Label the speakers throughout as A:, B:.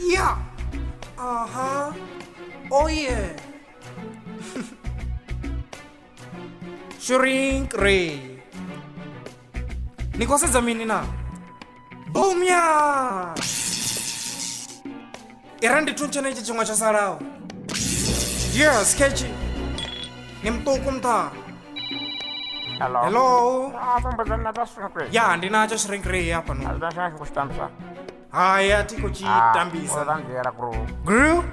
A: Yeah. Aha. Oh yeah. Shrink ray. Ni khou sedza mini na? Boom ya! Ira ndi thuntshe itshi tshiṅwe tsho salaho. Yes, sketchy. Ni muṱuku nṱha.
B: Hello.
A: Hello.
B: Ah, vho na zwa shrink ray.
A: Ya, ndi natsho shrink ray hafha no.
B: Azwi na tshi khou tshi tambisa.
A: Hai, a thi khou tshi tambisa.
B: Ah, ndzhiela gru.
A: Gru?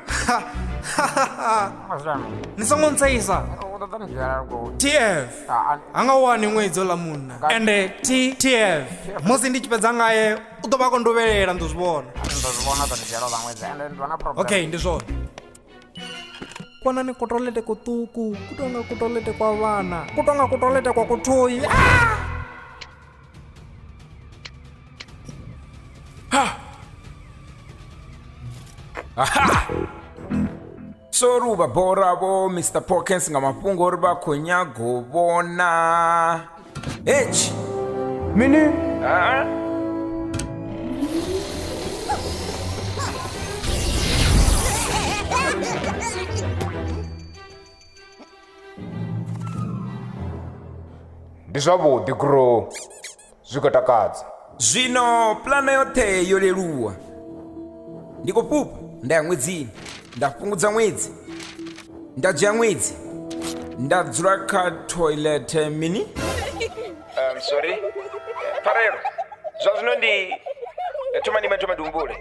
B: Azwi
A: Ni songo ntseisa.
B: U ḓo ḓa ndzhiela gru.
A: TF.
B: Ah,
A: Ha nga wani ṅwedzi oḽa munna. Ende TF. Musi ndi tshi fhedza ngae u ḓo vha a khou nduvhelela ndo zwi vhona.
B: ndo zwi vhona ḓo ni dzhiela oḽa ṅwedzi ende ndi vha na problem.
A: Okay, ndi zwone. Kwanani kutolete kuṱuku ku tonga kutolete kwa vhana ku tonga kutolete kwa kuthoyi. Ah!
C: Sorry u vha bora vho Mr Perkins nga mafhungo uri vha khou nyaga u vhona hetshi
D: Mini? Ndi zwavhuḓi gro. Zwi khou takadza.
C: Zwino pulane yoṱhe yo leluwa. Ndi khou fhufha nda ya ṅwedzini, nda fhungudza ṅwedzi, nda dzhia ṅwedzi, nda dzula kha toilet mini? Sorry. Pfarelo. Zwa zwino ndi thoma ndi thoma ndi humbule.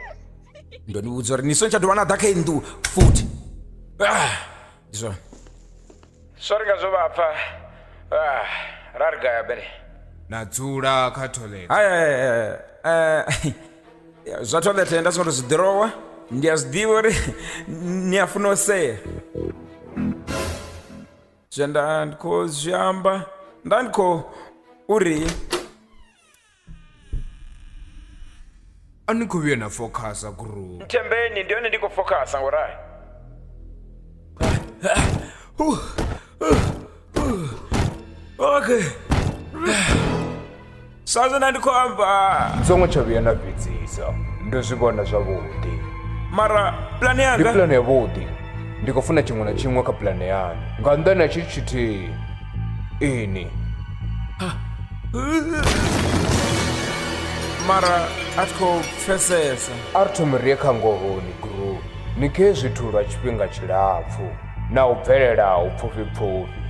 C: Ndo ni vhudza uri ni songo tsha dovha na ḓa kha iyi nnḓu futhi. Ah, ndi zwone. Sorry nga zwo vha pfa. Ah, ra ri gaya bene.
D: Na dzula kha toilet.
C: Hai, hai, hai, eh, zwa toilet nda songo to zwi ḓirowa ndi a zwi ḓivha uri ni a funa u sea zwe nda ndi khou zwi amba nda ndi khou uri
D: A ni khou vhuya na fokhasa gro.
C: Nthembeni ndi hone ndi khou fokhasa ngo rali. Okay. Sa zwe nda ndi khou amba.
D: Ni songo tsha vhuya na vhidzisa. Ndo zwi vhona zwavhuḓi.
C: Mara pulane
D: Ndi
C: yanga
D: pulane yavhuḓi. Ndi khou funa tshiṅwe na tshiṅwe kha pulane yaṋu. Nga nnḓani ha tshithu tshithihi. Ini.
C: Mara a thi khou pfesesa.
D: A ri thome ri ye kha ngohoni gru. Ni khe zwithu lwa tshifhinga tshilapfu na u bvelelaho pfufhi-pfufhi.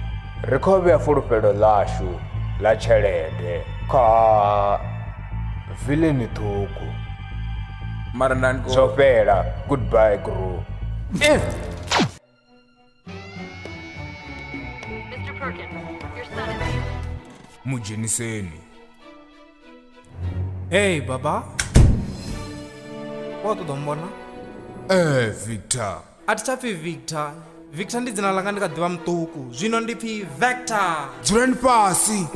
D: Ri khou vhea fulufhelo ḽashu ḽa tshelede kha viḽini ṱhukhu.
C: Mara nda ndi khou
D: Zwo fhela. Goodbye gru.
E: Mr. Perkins, your son is here.
D: Mu dzheniseni.
A: Hey baba. Wa ṱoḓa u mbona?
D: Ee, Victor.
A: A thi tsha pfi Victor. Victor ndi dzina ḽanga ndi kha ḓivha muṱuku. Zwino ndi pfi Vector.
D: Dzulani fhasi.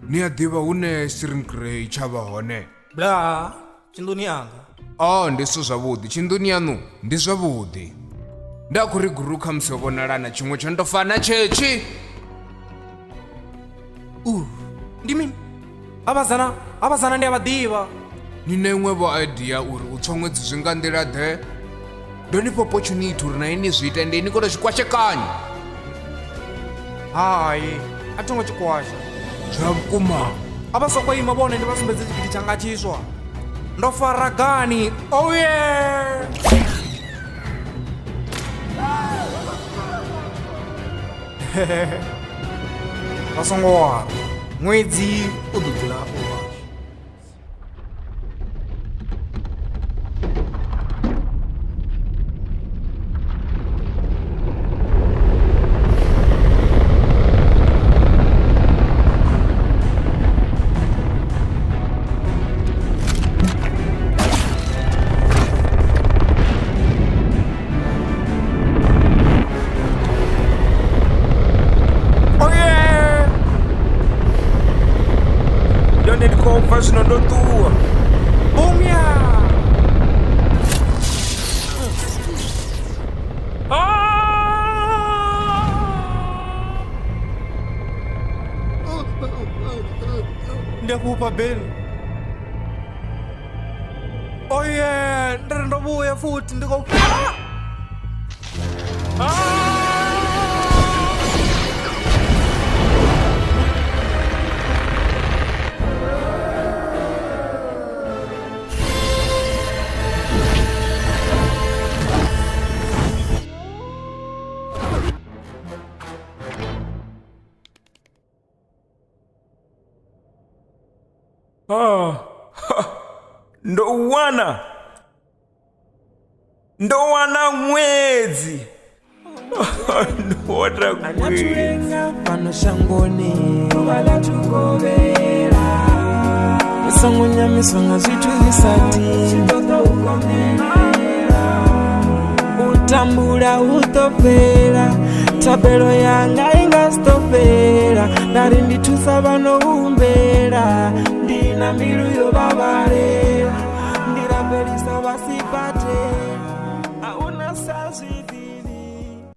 D: Ni a ḓivha hune Shrink Ray tsha vha hone?
A: Bla, tshinḓuni yanga.
D: Oh, ndi zwithu zwavhuḓi. Tshinḓuni yaṋu ndi zwavhuḓi. Nda khou ri guru khamusi ho vhonala na tshiṅwe tsho no tou fana tshetshi.
A: Uh, ndi mini? Havhazana, havhazana ndi a vha ḓivha.
D: Ni na iṅwe vho idea uri u tswa ṅwedzi zwi nga nḓila ḓe? Ndo ni fha opportunity uri na ini zwi ite ende ni kone zwi kwashekanya.
A: Hai, a tho ngo tshi kwasha.
D: Zwa vhukuma.
A: A vha soko ima vhone ndi vha sumbedze tshigidi tshanga tshiswa. Ndo fara gani. Oh yeah! Vha songo wara. Ṅwedzi u ḓo dzula u washu. Oh yeah!
C: Ndi hone ndi khou bva zwino ndo ṱuwa.
A: Boom yeah! Ndi a fhufha Ben. Oh yeah! Ndi ri ndo vhuya futhi ndi khou
C: Ndo u wana, ndo wana ṅwedzi, ndo wana ṅwedzi.
F: Lenga fhano shangoni ḓuvha ḽa thukovhela ni songo nyamiswa nga zwithu zwi sa dini u tambula hu ḓo fhela thabelo yanga i nga si ḓo fhela nda ri ndi thusa vha no humbela ndi na mbilu yo vhavhalela ndi rabelisa vha sibadela a huna sa zwi ḓivhi.